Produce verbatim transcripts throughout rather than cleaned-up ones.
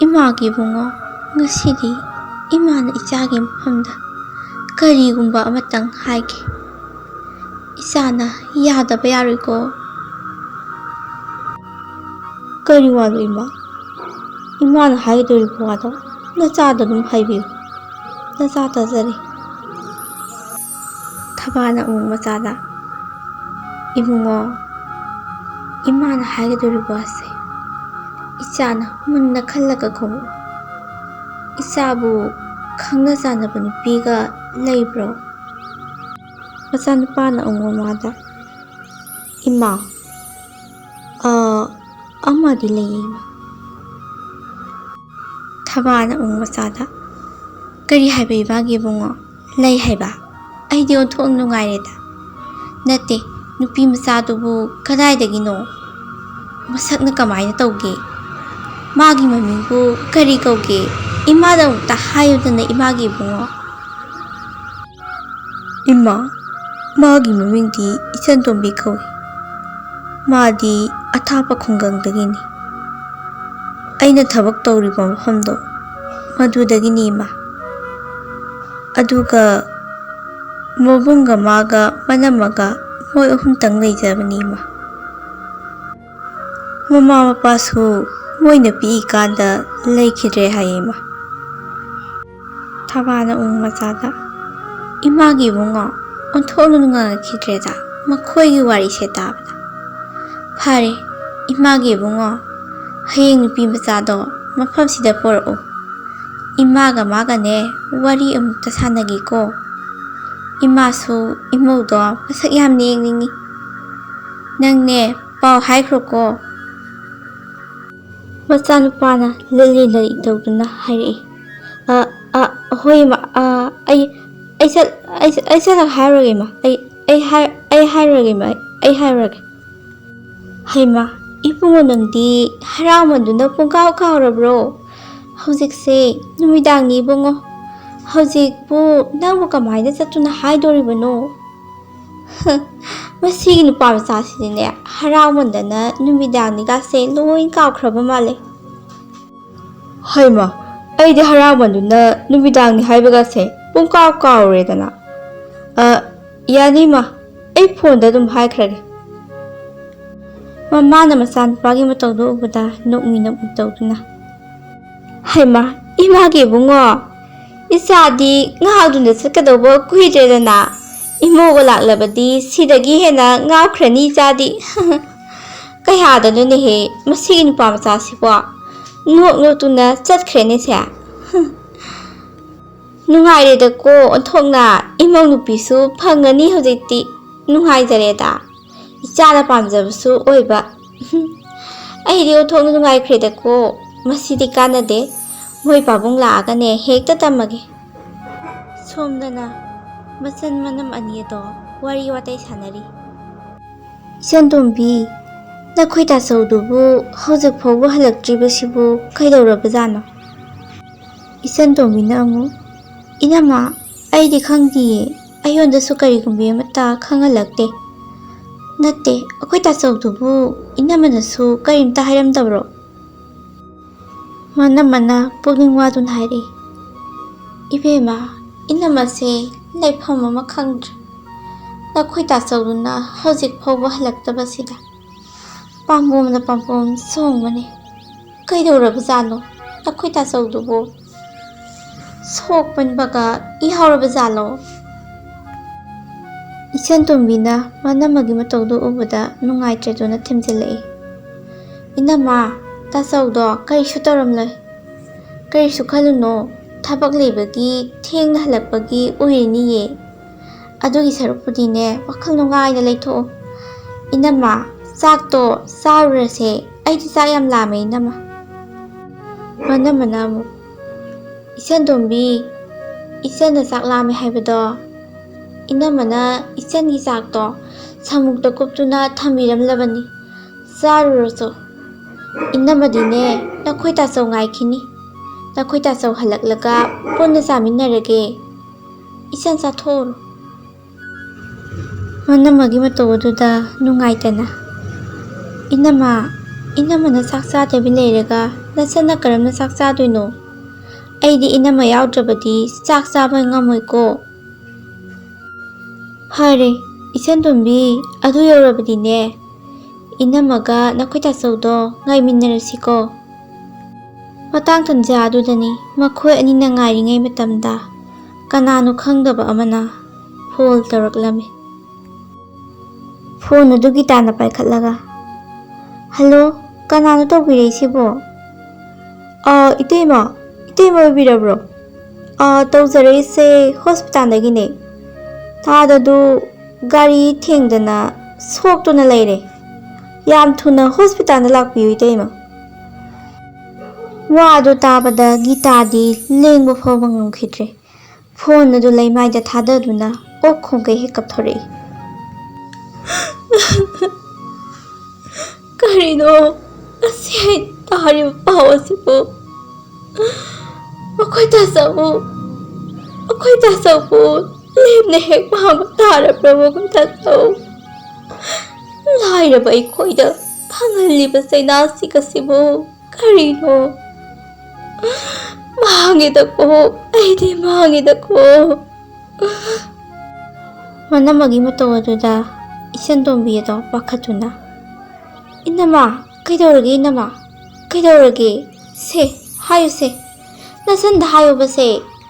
"ꯏꯃꯥꯒꯤ ꯏꯕꯨꯡꯉꯣ, ꯉꯁꯤꯗꯤ ꯏꯃꯥꯅ ꯏꯆꯥꯒꯤ ꯃꯐꯝꯗ ꯀꯔꯤꯒꯨꯝꯕ ꯑꯃꯇꯪ ꯍꯥꯏꯒꯦ꯫ ꯏꯆꯥꯅ ꯌꯥꯗꯕ ꯌꯥꯔꯣꯏꯀꯣ꯫" "ꯀꯔꯤ ꯋꯥꯅꯣ ꯏꯃꯥ? ꯏꯃꯥꯅ ꯍꯥꯏꯒꯗꯧꯔꯤꯕ ꯋꯥꯗꯣ ꯅꯆꯥꯗ ꯑꯗꯨꯝ ꯍꯥꯏꯕꯤꯌꯨ꯫ ꯅꯆꯥ ꯇꯥꯖꯔꯤ꯫" ꯊꯕꯥꯅ ꯑꯃꯨꯛ ꯃꯆꯥꯗ, "ꯏꯕꯨꯡꯉꯣ, ꯏꯃꯥꯅ ꯍꯥꯏꯒꯗꯧꯔꯤꯕ ꯋꯥꯁꯦ ꯏꯆꯥꯅ ꯃꯨꯟꯅ ꯈꯜꯂꯒ ꯈꯨꯝꯃꯨ꯫ ꯏꯆꯥꯕꯨ ꯈꯪꯅ ꯆꯥꯟꯅꯕ ꯅꯨꯄꯤꯒ ꯂꯩꯕ꯭ꯔꯣ?" ꯃꯆꯥꯅꯨꯄꯥꯅ ꯑꯃꯨꯛ ꯃꯃꯥꯗ, "ꯏꯃꯥ, ꯑ, ꯑꯃꯗꯤ ꯂꯩꯌꯦ ꯏꯃꯥ꯫" ꯊꯕꯥꯅ ꯑꯃꯨꯛ ꯃꯆꯥꯗ, "ꯀꯔꯤ ꯍꯥꯏꯕ ꯏꯃꯥꯒꯤ ꯏꯕꯨꯡꯉꯣ? ꯂꯩ ꯍꯥꯏꯕ? ꯑꯩꯗꯤ ꯑꯣꯟꯊꯣꯛꯅ ꯅꯨꯡꯉꯥꯏꯔꯦꯗ꯫ ꯅꯠꯇꯦ, ꯅꯨꯄꯤ ꯃꯆꯥꯗꯨꯕꯨ ꯀꯗꯥꯏꯗꯒꯤꯅꯣ? ꯃꯁꯛꯅ ꯀꯃꯥꯏꯅ ꯇꯧꯒꯦ? ꯃꯥꯒꯤ ꯃꯃꯤꯡꯕꯨ ꯀꯔꯤ ꯀꯧꯒꯦ? ꯏꯃꯥꯗ ꯑꯃꯨꯛꯇ ꯍꯥꯏꯌꯨꯗꯅ ꯏꯃꯥꯒꯤ ꯏꯕꯨꯡꯉꯣ꯫" "ꯏꯃꯥ, ꯃꯥꯒꯤ ꯃꯃꯤꯡꯗꯤ ꯏꯆꯟꯇꯣꯝꯕꯤ ꯀꯧꯏ꯫ ꯃꯥꯗꯤ ꯑꯊꯥꯞꯄ ꯈꯨꯡꯒꯪꯗꯒꯤꯅꯤ꯫ ꯑꯩꯅ ꯊꯕꯛ ꯇꯧꯔꯤꯕ ꯃꯐꯝꯗꯣ ꯃꯗꯨꯗꯒꯤꯅꯤ ꯏꯃꯥ꯫ ꯑꯗꯨꯒ ꯃꯕꯨꯡꯒ ꯃꯥꯒ ꯃꯅꯝꯃꯒ ꯃꯣꯏ ꯑꯍꯨꯝꯇꯪ ꯂꯩꯖꯕꯅꯤ ꯏꯃꯥ꯫ ꯃꯃꯥ ꯃꯄꯥꯁꯨ ꯃꯣꯏꯅ ꯄꯤꯛꯏꯀꯥꯟꯗ ꯂꯩꯈꯤꯗ꯭ꯔꯦ ꯍꯥꯏꯌꯦ ꯏꯃꯥ꯫" ꯊꯕꯥꯅ ꯑꯃꯨꯛ ꯃꯆꯥꯗ, "ꯏꯃꯥꯒꯤ ꯏꯕꯨꯡꯉꯣ, ꯑꯣꯟꯊꯣꯛꯅ ꯅꯨꯡꯉꯥꯏꯈꯤꯗ꯭ꯔꯦꯗ ꯃꯈꯣꯏꯒꯤ ꯋꯥꯔꯤꯁꯦ ꯇꯥꯕꯗ꯫ ꯐꯔꯦ, ꯏꯃꯥꯒꯤ ꯏꯕꯨꯡꯉꯣ, ꯍꯌꯦꯡ ꯅꯨꯄꯤ ꯃꯆꯥꯗꯣ ꯃꯐꯝꯁꯤꯗ ꯄꯣꯔꯛꯎ꯫ ꯏꯃꯥꯒ ꯃꯥꯒꯅꯦ ꯋꯥꯔꯤ ꯑꯃꯨꯛꯇ ꯁꯥꯟꯅꯒꯦꯀꯣ꯫ ꯏꯃꯥꯁꯨ ꯏꯃꯧꯗꯣ ꯃꯁꯛ ꯌꯥꯝꯅ ꯌꯦꯡꯅꯤꯡꯉꯤ꯫ ꯅꯪꯅꯦ ꯄꯥꯎ ꯍꯥꯏꯈ꯭ꯔꯣꯀꯣ꯫" ꯃꯆꯥꯅꯨꯄꯥꯅ ꯂꯤꯛꯂꯤ ꯂꯤꯛꯂꯤ ꯇꯧꯗꯨꯅ ꯍꯥꯏꯔꯛꯏ꯫ "ꯑ, ꯑ, ꯍꯣꯏ ꯏꯃꯥ, ꯑ, ꯑꯩ, ꯑꯩ ꯆꯠ-, ꯑꯩ ꯆꯠ-, ꯑꯩ ꯆꯠꯂꯒ ꯍꯥꯏꯔꯨꯔꯒꯦ ꯏꯃꯥ꯫ ꯑꯩ, ꯑꯩ ꯍꯥꯏ-, ꯑꯩ ꯍꯥꯏꯔꯨꯔꯒꯦ ꯏꯃꯥ, ꯑꯩ, ꯑꯩ ꯍꯥꯏꯔꯨꯔꯒꯦ꯫" "ꯍꯩꯃꯥ, ꯏꯕꯨꯡꯉꯣ ꯅꯪꯗꯤ ꯍꯔꯥꯎꯃꯟꯗꯨꯅ ꯄꯨꯡꯀꯥꯎ ꯀꯥꯎꯔꯕ꯭ꯔꯣ? ꯍꯧꯖꯤꯛꯁꯦ ꯅꯨꯃꯤꯗꯥꯡꯅꯤ ꯏꯕꯨꯡꯉꯣ꯫ ꯍꯧꯖꯤꯛꯄꯨ ꯅꯪꯕꯨ ꯀꯃꯥꯏꯅ ꯆꯠꯇꯨꯅ ꯍꯥꯏꯗꯣꯔꯤꯕꯅꯣ?" ꯃꯁꯤꯒꯤ ꯅꯨꯄꯥ ꯃꯆꯥꯁꯤꯗꯤꯅꯦ, ꯍꯔꯥꯎꯃꯟꯗꯅ ꯅꯨꯃꯤꯗꯥꯡꯅꯤꯒꯥꯁꯦ ꯂꯣꯏ ꯀꯥꯎꯈ꯭ꯔꯕ ꯃꯥꯜꯂꯦ꯫ ꯍꯩꯃ, ꯑꯩꯗꯤ ꯍꯔꯥꯎꯃꯟꯗꯨꯅ ꯅꯨꯃꯤꯗꯥꯡꯅꯤ ꯍꯥꯏꯕꯒꯁꯦ ꯄꯨꯡꯀꯥꯎ ꯀꯥꯎꯔꯦꯗꯅ꯫ ꯑ, ꯌꯥꯅꯤꯃ, ꯑꯩ ꯐꯣꯟꯗ ꯑꯗꯨꯝ ꯍꯥꯏꯈ꯭ꯔꯒꯦ꯫ ꯃꯃꯥꯅ ꯃꯆꯥꯅꯨꯄꯥꯒꯤ ꯃꯇꯧꯗꯨ ꯎꯕꯗ ꯅꯣꯛꯃꯤ ꯅꯣꯛꯃꯤ ꯇꯧꯗꯨꯅ, "ꯍꯩꯃ, ꯏꯃꯥꯒꯤ ꯏꯕꯨꯡꯉꯣ, ꯏꯆꯥꯗꯤ ꯉꯥꯏꯍꯥꯛꯇꯨꯅ ꯆꯠꯀꯗꯧꯕ ꯀꯨꯏꯗ꯭ꯔꯦꯗꯅ꯫ ꯏꯃꯧꯒ ꯂꯥꯛꯂꯕꯗꯤ ꯁꯤꯗꯒꯤ ꯍꯦꯟꯅ ꯉꯥꯎꯈ꯭ꯔꯅꯤ ꯏꯆꯥꯗꯤ꯫" "ꯀꯌꯥꯗꯅꯣꯅꯦꯍꯦ ꯃꯁꯤꯒꯤ ꯅꯨꯄꯥ ꯃꯆꯥꯁꯤꯕꯣ? ꯅꯣꯛ ꯅꯣꯛꯇꯨꯅ ꯆꯠꯈ꯭ꯔꯦꯅꯦ ꯁꯦ꯫" "ꯅꯨꯡꯉꯥꯏꯔꯦꯗꯀꯣ ꯑꯣꯟꯊꯣꯛꯅ, ꯏꯃꯧ ꯅꯨꯄꯤꯁꯨ ꯐꯪꯉꯅꯤ ꯍꯧꯖꯤꯛꯇꯤ꯫ ꯅꯨꯡꯉꯥꯏꯖꯔꯦꯗ, ꯏꯆꯥꯅ ꯄꯥꯝꯖꯕꯁꯨ ꯑꯣꯏꯕ꯫" "ꯑꯩꯗꯤ ꯑꯣꯟꯊꯣꯛꯅ ꯅꯨꯡꯉꯥꯏꯈ꯭ꯔꯦꯗꯀꯣ꯫ ꯃꯁꯤꯗꯤ ꯀꯥꯟꯅꯗꯦ, ꯃꯣꯏ ꯄꯥꯕꯨꯡ ꯂꯥꯛꯑꯒꯅꯦ ꯍꯦꯛꯇ ꯇꯝꯃꯒꯦ꯫" ꯁꯣꯝꯗꯅ ꯃꯆꯟ ꯃꯅꯝ ꯑꯅꯤ ꯑꯗꯣ ꯋꯥꯔꯤ ꯋꯥꯇꯥꯏ ꯁꯥꯟꯅꯔꯤ꯫ "ꯏꯆꯟꯇꯣꯝꯕꯤ, ꯅꯈꯣꯏ ꯇꯥꯆꯧꯗꯨꯕꯨ ꯍꯧꯖꯤꯛ ꯐꯥꯎꯕ ꯍꯜꯂꯛꯇ꯭ꯔꯤꯕꯁꯤꯕꯨ ꯀꯩꯗꯧꯔꯕꯖꯥꯠꯅꯣ?" ꯏꯆꯟꯇꯣꯝꯕꯤꯅ ꯑꯃꯨꯛ, "ꯏꯅꯝꯃ, ꯑꯩꯗꯤ ꯈꯪꯗꯤꯌꯦ꯫ ꯑꯩꯉꯣꯟꯗꯁꯨ ꯀꯔꯤꯒꯨꯝꯕꯤ ꯑꯃꯠꯇ ꯈꯪꯍꯜꯂꯛꯇꯦ꯫" "ꯅꯠꯇꯦ, ꯑꯩꯈꯣꯏ ꯇꯥꯆꯧꯗꯨꯕꯨ ꯏꯅꯝꯃꯅꯁꯨ ꯀꯔꯤꯝꯇ ꯍꯥꯏꯔꯝꯗꯕ꯭ꯔꯣ?" ꯃꯅꯝꯃꯅ ꯄꯨꯛꯅꯤꯡ ꯋꯥꯗꯨꯅ ꯍꯥꯏꯔꯛꯏ, "ꯏꯕꯦꯝꯃ, ꯏꯅꯝꯃꯁꯦ ꯂꯩꯐꯝ ꯑꯃ ꯈꯪꯗ꯭ꯔꯦ꯫ ꯅꯈꯣꯏ ꯇꯥꯆꯧꯗꯨꯅ ꯍꯧꯖꯤꯛ ꯐꯥꯎꯕ ꯍꯜꯂꯛꯇꯕꯁꯤꯗ ꯄꯥꯝꯕꯣꯝꯅ ꯄꯥꯝꯕꯣꯝ ꯁꯣꯡꯕꯅꯦ꯫ ꯀꯩꯗꯧꯔꯕꯖꯥꯠꯅꯣ ꯅꯈꯣꯏ ꯇꯥꯆꯧꯗꯨꯕꯨ? ꯁꯣꯛꯄꯟꯕꯒ ꯏ ꯍꯧꯔꯕꯖꯥꯠꯂꯣ?" ꯏꯆꯟꯇꯣꯝꯕꯤꯅ ꯃꯅꯝꯃꯒꯤ ꯃꯇꯧꯗꯨ ꯎꯕꯗ ꯅꯨꯡꯉꯥꯏꯇ꯭ꯔꯗꯨꯅ ꯊꯦꯝꯖꯤꯜꯂꯛꯏ꯫ "ꯏꯅꯝꯃ, ꯇꯥꯆꯧꯗꯣ ꯀꯔꯤꯁꯨ ꯇꯧꯔꯝꯂꯣꯏ꯫ ꯀꯔꯤꯁꯨ ꯈꯜꯂꯨꯅꯣ, ꯊꯕꯛ ꯂꯩꯕꯒꯤ ꯊꯦꯡꯅ ꯍꯜꯂꯛꯄꯒꯤ ꯑꯣꯏꯔꯤꯅꯤꯌꯦ꯫ ꯑꯗꯨꯒꯤ ꯁꯔꯨꯛꯄꯨꯗꯤꯅꯦ, ꯋꯥꯈꯜ ꯅꯨꯡꯉꯥꯏꯅ ꯂꯩꯊꯣꯛꯑꯣ꯫ ꯏꯅꯝꯃ, ꯆꯥꯛꯇꯣ ꯆꯥꯔꯨꯔꯁꯦ, ꯑꯩꯗꯤ ꯆꯥꯛ ꯌꯥꯝ ꯂꯥꯝꯃꯦ ꯏꯅꯝꯃ꯫" ꯃꯅꯝꯃꯅ ꯑꯃꯨꯛ, "ꯏꯆꯟꯇꯣꯝꯕꯤ, ꯏꯆꯟꯅ ꯆꯥꯛ ꯂꯥꯝꯃꯦ ꯍꯥꯏꯕꯗꯣ, ꯏꯅꯝꯃꯅ ꯏꯆꯟꯒꯤ ꯆꯥꯛꯇꯣ ꯁꯃꯨꯛꯇ ꯀꯨꯞꯇꯨꯅ ꯊꯝꯕꯤꯔꯝꯂꯕꯅꯤ, ꯆꯥꯔꯨꯔꯣꯆꯣ꯫ ꯏꯅꯝꯃꯗꯤꯅꯦ, ꯅꯈꯣꯏ ꯇꯥꯆꯧ ꯉꯥꯏꯈꯤꯅꯤ꯫ ꯅꯈꯣꯏ ꯇꯥꯆꯧ ꯍꯜꯂꯛꯂꯒ ꯄꯨꯟꯅ ꯆꯥꯃꯤꯟꯅꯔꯒꯦ꯫ ꯏꯆꯟ ꯆꯥꯊꯣꯛꯎꯔꯣ꯫" ꯃꯅꯝꯃꯒꯤ ꯃꯇꯧ ꯑꯗꯨꯗ ꯅꯨꯡꯉꯥꯏꯇꯅ, "ꯏꯅꯝꯃ, "ꯏꯅꯝꯃꯅ ꯆꯥꯛ ꯆꯥꯗꯕꯤ ꯂꯩꯔꯒ ꯅꯆꯟꯅ ꯀꯔꯝꯅ ꯆꯥꯛ ꯆꯥꯗꯣꯏꯅꯣ? ꯑꯩꯗꯤ ꯏꯅꯝꯃ ꯌꯥꯎꯗ꯭ꯔꯕꯗꯤ ꯆꯥꯛ ꯆꯥꯕ ꯉꯝꯃꯣꯏꯀꯣ꯫" "ꯐꯔꯦ, ꯏꯆꯟ ꯇꯣꯝꯕꯤ, ꯑꯗꯨ ꯌꯧꯔꯕꯗꯤꯅꯦ, ꯏꯅꯝꯃꯒ ꯅꯈꯣꯏ ꯇꯥꯆꯧꯗꯣ ꯉꯥꯏꯃꯤꯟꯅꯔꯁꯤꯀꯣ꯫" ꯃꯇꯥꯡ ꯇꯟꯖꯥ ꯑꯗꯨꯗꯅꯤ ꯃꯈꯣꯏ ꯑꯅꯤꯅ ꯉꯥꯏꯔꯤꯉꯩ ꯃꯇꯝꯗ ꯀꯅꯥꯅꯣ ꯈꯪꯗꯕ ꯑꯃꯅ ꯐꯣꯟ ꯇꯧꯔꯛꯂꯝꯃꯤ꯫ ꯐꯣꯟ ꯑꯗꯨ ꯒꯤꯇꯥꯅ ꯄꯥꯏꯈꯠꯂꯒ, "ꯍꯜꯂꯣ, ꯀꯅꯥꯅꯣ ꯇꯧꯕꯤꯔꯛꯏꯁꯤꯕꯣ?" "ꯑꯥ, ꯏꯇꯩꯃ, ꯏꯇꯩꯃ ꯑꯣꯏꯕꯤꯔꯕ꯭ꯔꯣ?" "ꯑꯥ, ꯇꯧꯖꯔꯛꯏꯁꯦ ꯍꯣꯁꯄꯤꯇꯥꯜꯗꯒꯤꯅꯦ꯫ ꯇꯥꯗꯗꯨ ꯒꯥꯔꯤ ꯊꯦꯡꯗꯅ ꯁꯣꯛꯇꯨꯅ ꯂꯩꯔꯦ꯫ ꯌꯥꯝ ꯊꯨꯅ ꯍꯣꯁꯄꯤꯇꯥꯜꯗ ꯂꯥꯛꯄꯤꯌꯨ, ꯏꯇꯩꯃ꯫" ꯋꯥꯗꯨ ꯇꯥꯕꯗ ꯒꯤꯇꯥꯗꯤ ꯂꯦꯡꯕ ꯐꯥꯎꯕ ꯉꯝꯈꯤꯗ꯭ꯔꯦ꯫ ꯐꯣꯟ ꯑꯗꯨ ꯂꯩꯃꯥꯏꯗ ꯊꯥꯗꯗꯨꯅ ꯑꯣꯛ ꯈꯣꯡꯒꯩ ꯍꯦꯛ ꯀꯞꯊꯣꯔꯛꯏ꯫ "ꯀꯔꯤꯅꯣ ꯑꯁꯤ ꯑꯩ ꯇꯥꯔꯤꯕ ꯄꯥꯎ ꯑꯁꯤꯕꯨ? ꯑꯩꯈꯣꯏ ꯇꯥꯆꯧꯕꯨ, ꯑꯩꯈꯣꯏ ꯇꯥꯆꯧꯕꯨ ꯂꯦꯝꯅ ꯍꯦꯛ ꯃꯥꯡꯕ ꯇꯥꯔꯕ꯭ꯔꯕ, ꯑꯩꯈꯣꯏ ꯇꯥꯆꯧ? ꯂꯥꯏꯔꯕ ꯑꯩꯈꯣꯏꯗ ꯐꯪꯍꯜꯂꯤꯕ ꯆꯩꯅꯥꯁꯤꯡ ꯑꯁꯤꯕꯨ ꯀꯔꯤꯅꯣ? ꯃꯥꯡꯉꯦꯗꯀꯣ, ꯑꯩꯗꯤ ꯃꯥꯡꯉꯦꯗꯀꯣ꯫" ꯃꯅꯝꯃꯒꯤ ꯃꯇꯧ ꯑꯗꯨꯗ ꯏꯆꯟ ꯇꯣꯝꯕꯤ ꯑꯗꯣ ꯄꯥꯈꯠꯇꯨꯅ, "ꯏꯅꯝꯃ, ꯀꯩꯗꯧꯔꯒꯦ, ꯏꯅꯝꯃ? ꯀꯩꯗꯧꯔꯒꯦ? ꯁꯦ, ꯍꯥꯏꯌꯨꯁꯦ꯫ ꯅꯆꯟꯗ ꯍꯥꯏꯌꯣꯕꯁꯦ꯫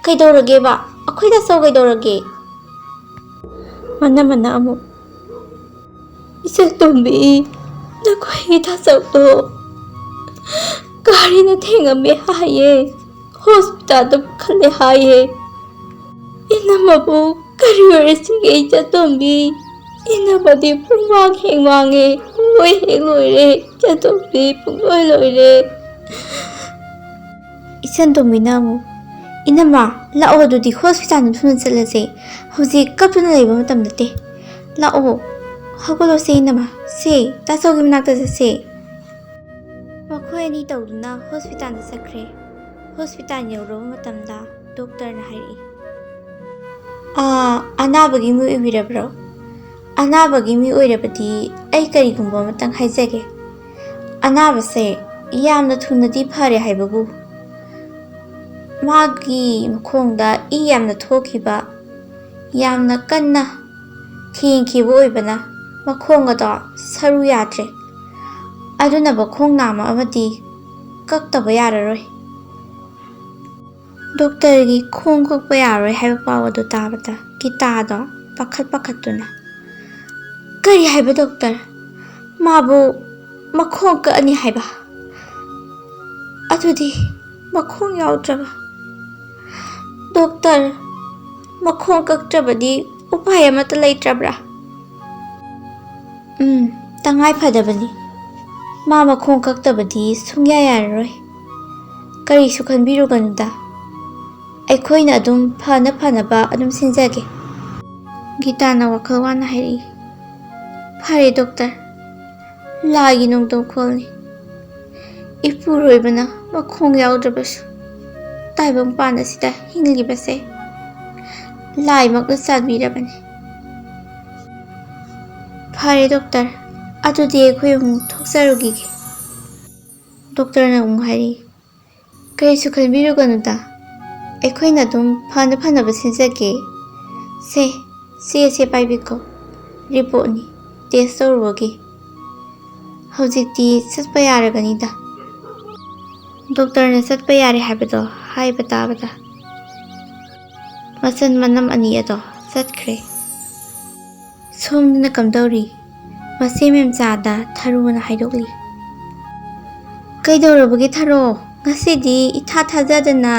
ꯀꯩꯗꯧꯔꯒꯦꯕ? ꯑꯩꯈꯣꯏ ꯇꯥꯆꯧ ꯀꯩꯗꯧꯔꯒꯦ?" ꯃꯅꯝꯃꯅ ꯑꯃꯨꯛ, "ꯏꯆꯟ ꯇꯣꯝꯕꯤ, ꯅꯈꯣꯏꯒꯤ ꯇꯥꯆꯧꯗꯣ ꯒꯥꯔꯤꯅ ꯊꯦꯡꯉꯝꯃꯦ ꯍꯥꯏꯌꯦ꯫ ꯍꯣꯁꯄꯤꯇꯥꯜꯗ ꯄꯨꯈꯠꯂꯦ ꯍꯥꯏꯌꯦ꯫ ꯏꯅꯝꯃꯕꯨ ꯀꯔꯤ ꯑꯣꯏꯔꯁꯤꯒꯦ, ꯏꯆꯟ ꯇꯣꯝꯕꯤ? ꯏꯅꯝꯃꯗꯤ ꯄꯨꯡꯃꯥꯡ ꯍꯦꯛ ꯃꯥꯡꯉꯦ, ꯄꯨꯡꯂꯣꯏ ꯍꯦꯛ ꯂꯣꯏꯔꯦ, ꯏꯆꯟ ꯇꯣꯝꯕꯤ, ꯄꯨꯡꯂꯣꯏ ꯂꯣꯏꯔꯦ꯫" ꯏꯆꯟ ꯇꯣꯝꯕꯤꯅ ꯑꯃꯨꯛ, "ꯏꯅꯝꯃ, ꯂꯥꯛꯑꯣ, ꯑꯗꯨꯗꯤ ꯍꯣꯁꯄꯤꯇꯥꯜꯗ ꯊꯨꯅ ꯆꯠꯂꯁꯦ꯫ ꯍꯧꯖꯤꯛ ꯀꯞꯇꯨꯅ ꯂꯩꯕ ꯃꯇꯝ ꯅꯠꯇꯦ꯫ ꯂꯥꯛꯑꯣ, ꯍꯧꯒꯠꯂꯣꯁꯦ ꯏꯅꯝꯃ, ꯁꯦ, ꯇꯥꯆꯧꯒꯤ ꯃꯅꯥꯛꯇ ꯆꯠꯁꯦ꯫" ꯃꯈꯣꯏ ꯑꯅꯤ ꯇꯧꯗꯨꯅ ꯍꯣꯁꯄꯤꯇꯥꯜꯗ ꯆꯠꯈ꯭ꯔꯦ꯫ ꯍꯣꯁꯄꯤꯇꯥꯜ ꯌꯧꯔꯕ ꯃꯇꯝꯗ ꯗꯣꯛꯇꯔꯅ ꯍꯥꯏꯔꯛꯏ, "ꯑꯥ, ꯑꯅꯥꯕꯒꯤ ꯃꯤ ꯑꯣꯏꯕꯤꯔꯕ꯭ꯔꯣ? ꯑꯅꯥꯕꯒꯤ ꯃꯤ ꯑꯣꯏꯔꯕꯗꯤ ꯑꯩ ꯀꯔꯤꯒꯨꯝꯕ ꯑꯃꯇꯪ ꯍꯥꯏꯖꯒꯦ꯫ ꯑꯅꯥꯕꯁꯦ ꯌꯥꯝꯅ ꯊꯨꯅꯗꯤ ꯐꯔꯦ ꯍꯥꯏꯕꯕꯨ, ꯃꯥꯒꯤ ꯃꯈꯣꯡꯗ ꯏ ꯌꯥꯝꯅ ꯊꯣꯛꯈꯤꯕ, ꯌꯥꯝꯅ ꯀꯟꯅ ꯊꯦꯡꯈꯤꯕ ꯑꯣꯏꯕꯅ ꯃꯈꯣꯡ ꯑꯗꯣ ꯁꯔꯨ ꯌꯥꯗ꯭ꯔꯦ꯫ ꯑꯗꯨꯅ ꯃꯈꯣꯡ ꯅꯥꯝꯃ ꯑꯃꯗꯤ ꯀꯛꯇꯕ ꯌꯥꯔꯔꯣꯏ꯫ ꯗꯣꯛꯇꯔꯒꯤ ꯈꯣꯡ ꯀꯛꯄ ꯌꯥꯔꯣꯏ ꯍꯥꯏꯕ ꯄꯥꯎ ꯑꯗꯨ ꯇꯥꯕꯗ ꯒꯤꯇꯥꯗꯣ ꯄꯥꯈꯠ ꯄꯥꯈꯠꯇꯨꯅ, "ꯀꯔꯤ ꯍꯥꯏꯕ ꯗꯣꯛꯇꯔ? ꯃꯥꯕꯨ ꯃꯈꯣꯡ ꯀꯛꯑꯅꯤ ꯍꯥꯏꯕ? ꯑꯗꯨꯗꯤ ꯃꯈꯣꯡ ꯌꯥꯎꯗ꯭ꯔꯕ? ꯗꯣꯛꯇꯔ, ꯃꯈꯣꯡ ꯀꯛꯇ꯭ꯔꯕꯗꯤ ꯎꯄꯥꯏ ꯑꯃꯠꯇ ꯂꯩꯇ꯭ꯔꯕ꯭ꯔꯥ?" "ꯎꯝ, ꯇꯉꯥꯏ ꯐꯗꯕꯅꯤ꯫ ꯃꯥ ꯃꯈꯣꯡ ꯀꯛꯇꯕꯗꯤ ꯁꯨꯡꯌꯥ ꯌꯥꯔꯔꯣꯏ꯫ ꯀꯔꯤꯁꯨ ꯈꯟꯕꯤꯔꯨꯒꯅꯨꯗ꯫ ꯑꯩꯈꯣꯏꯅ ꯑꯗꯨꯝ ꯐꯅ ꯐꯅꯕ ꯑꯗꯨꯝ ꯁꯤꯟꯖꯒꯦ꯫" ꯒꯤꯇꯥꯅ ꯋꯥꯈꯜ ꯋꯥꯅ ꯍꯥꯏꯔꯛꯏ꯫ "ꯐꯔꯦ ꯗꯣꯛꯇꯔ, ꯂꯥꯏꯒꯤ ꯅꯣꯡꯗꯝꯈꯣꯜꯅꯤ꯫ ꯏꯄꯨꯔꯣꯏꯕꯅ ꯃꯈꯣꯡ ꯌꯥꯎꯗ꯭ꯔꯕꯁꯨ ꯇꯥꯏꯕꯪꯄꯥꯟ ꯑꯁꯤꯗ ꯍꯤꯡꯂꯤꯕꯁꯦ ꯂꯥꯏꯃꯛꯅ ꯆꯥꯟꯕꯤꯔꯕꯅꯤ꯫" "ꯐꯔꯦ ꯗꯣꯛꯇꯔ, ꯑꯗꯨꯗꯤ ꯑꯩꯈꯣꯏ ꯑꯃꯨꯛ ꯊꯣꯛꯆꯔꯨꯈꯤꯒꯦ꯫" ꯗꯣꯛꯇꯔꯅ ꯑꯃꯨꯛ ꯍꯥꯏꯔꯛꯏ, "ꯀꯔꯤꯁꯨ ꯈꯟꯕꯤꯔꯨꯒꯅꯨꯗ, ꯑꯩꯈꯣꯏꯅ ꯑꯗꯨꯝ ꯐꯅ ꯐꯅꯕ ꯁꯤꯟꯖꯒꯦ꯫ ꯁꯦ, ꯁꯦ, ꯁꯦ ꯄꯥꯏꯕꯤꯈꯣ, ꯔꯤꯄꯣꯔꯠꯅꯤ, ꯇꯦꯁ ꯇꯧꯔꯨꯕꯒꯤ꯫ ꯍꯧꯖꯤꯛꯇꯤ ꯆꯠꯄ ꯌꯥꯔꯒꯅꯤꯗ꯫" ꯗꯣꯛꯇꯔꯅ ꯆꯠꯄ ꯌꯥꯔꯦ ꯍꯥꯏꯕꯗꯣ ꯍꯥꯏꯕ ꯇꯥꯕꯗ ꯃꯆꯟ ꯃꯅꯝ ꯑꯅꯤ ꯑꯗꯣ ꯆꯠꯈ꯭ꯔꯦ꯫ ꯁꯣꯝꯗꯅ ꯀꯝꯗꯧꯔꯤ? ꯃꯆꯦ ꯃꯦꯝꯆꯥꯗ ꯊꯔꯣꯅ ꯍꯥꯏꯗꯣꯛꯂꯤ꯫ "ꯀꯩꯗꯧꯔꯕꯒꯦ ꯊꯔꯣ? ꯉꯁꯤꯗꯤ ꯏꯊꯥ ꯊꯥꯖꯗꯅ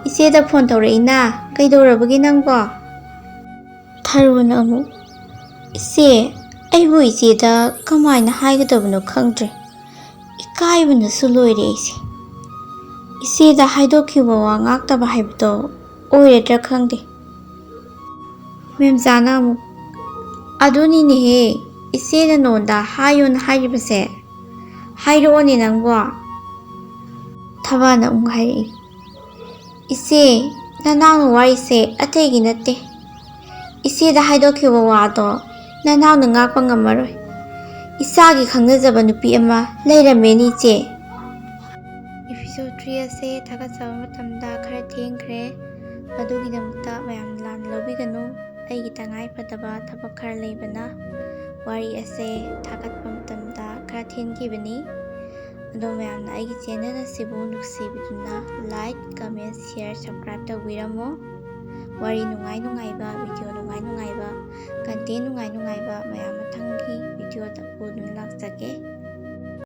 ꯏꯆꯦꯗ ꯐꯣꯟ ꯇꯧꯔꯛꯏꯅ, ꯀꯩꯗꯧꯔꯕꯒꯦ ꯅꯪꯕꯣ?" ꯊꯔꯣꯅ ꯑꯃꯨꯛ, "ꯏꯆꯦ, ꯑꯩꯕꯨ ꯏꯆꯦꯗ ꯀꯃꯥꯏꯅ ꯍꯥꯏꯒꯗꯕꯅꯣ ꯈꯪꯗ꯭ꯔꯦ꯫ ꯏꯀꯥꯏꯕꯅꯁꯨ ꯂꯣꯏꯔꯦ ꯑꯩꯁꯦ꯫ ꯏꯆꯦꯗ ꯍꯥꯏꯗꯣꯛꯈꯤꯕ ꯋꯥ ꯉꯥꯛꯇꯕ ꯍꯥꯏꯕꯗꯣ ꯑꯣꯏꯔꯗ꯭ꯔꯥ ꯈꯪꯗꯦ꯫" ꯃꯦꯝꯆꯥꯅ ꯑꯃꯨꯛ, "ꯑꯗꯨꯅꯤꯅꯦꯍꯦ, ꯏꯆꯦꯅ ꯅꯉꯣꯟꯗ ꯍꯥꯏꯌꯣꯅ ꯍꯥꯏꯔꯤꯕꯁꯦ꯫ ꯍꯥꯏꯔꯛꯑꯣꯅꯦ ꯅꯪꯕꯣ꯫" ꯊꯕꯥꯅ ꯑꯃꯨꯛ ꯍꯥꯏꯔꯛꯏ, "ꯏꯆꯦ, ꯅꯅꯥꯎꯅ ꯋꯥꯔꯤꯁꯦ ꯑꯇꯩꯒꯤ ꯅꯠꯇꯦ꯫ ꯏꯆꯦꯗ ꯍꯥꯏꯗꯣꯛꯈꯤꯕ ꯋꯥꯗꯣ ꯅꯅꯥꯎꯅ ꯉꯥꯛꯄ ꯉꯝꯃꯔꯣꯏ꯫ ꯏꯆꯥꯒꯤ ꯈꯪꯅꯖꯕ ꯅꯨꯄꯤ ꯑꯃ ꯂꯩꯔꯝꯃꯦꯅꯦ, ꯏꯆꯦ꯫ Episode three ꯑꯁꯦ ꯊꯥꯒꯠꯆꯕ ꯃꯇꯝꯗ ꯈꯔ ꯊꯦꯡꯈ꯭ꯔꯦ, ꯃꯗꯨꯒꯤꯗꯃꯛꯇ ꯃꯌꯥꯝꯅ ꯂꯥꯟꯅ ꯂꯧꯕꯤꯒꯅꯨ꯫ ꯑꯩꯒꯤ ꯇꯉꯥꯏ ꯐꯗꯕ ꯊꯕꯛ ꯈꯔ ꯂꯩꯕꯅ ꯋꯥꯔꯤ ꯑꯁꯦ ꯊꯥꯒꯠꯄ ꯃꯇꯝꯗ ꯈꯔ ꯊꯦꯡꯈꯤꯕꯅꯤ꯫ ꯑꯗꯣ ꯃꯌꯥꯝꯅ ꯑꯩꯒꯤ channel ꯑꯁꯤꯕꯨ ꯅꯨꯡꯁꯤꯕꯤꯗꯨꯅ like, comment, share, subscribe ꯇꯧꯕꯤꯔꯝꯃꯣ꯫ ꯋꯥꯔꯤ ꯅꯨꯡꯉꯥꯏ ꯅꯨꯡꯉꯥꯏꯕ, video ꯅꯨꯡꯉꯥꯏ ꯅꯨꯡꯉꯥꯏꯕ, content ꯅꯨꯡꯉꯥꯏ ꯅꯨꯡꯉꯥꯏꯕ ꯃꯌꯥꯝ ꯃꯊꯪꯒꯤ videoꯗ ꯄꯨꯗꯨꯅ ꯂꯥꯛꯆꯒꯦ꯫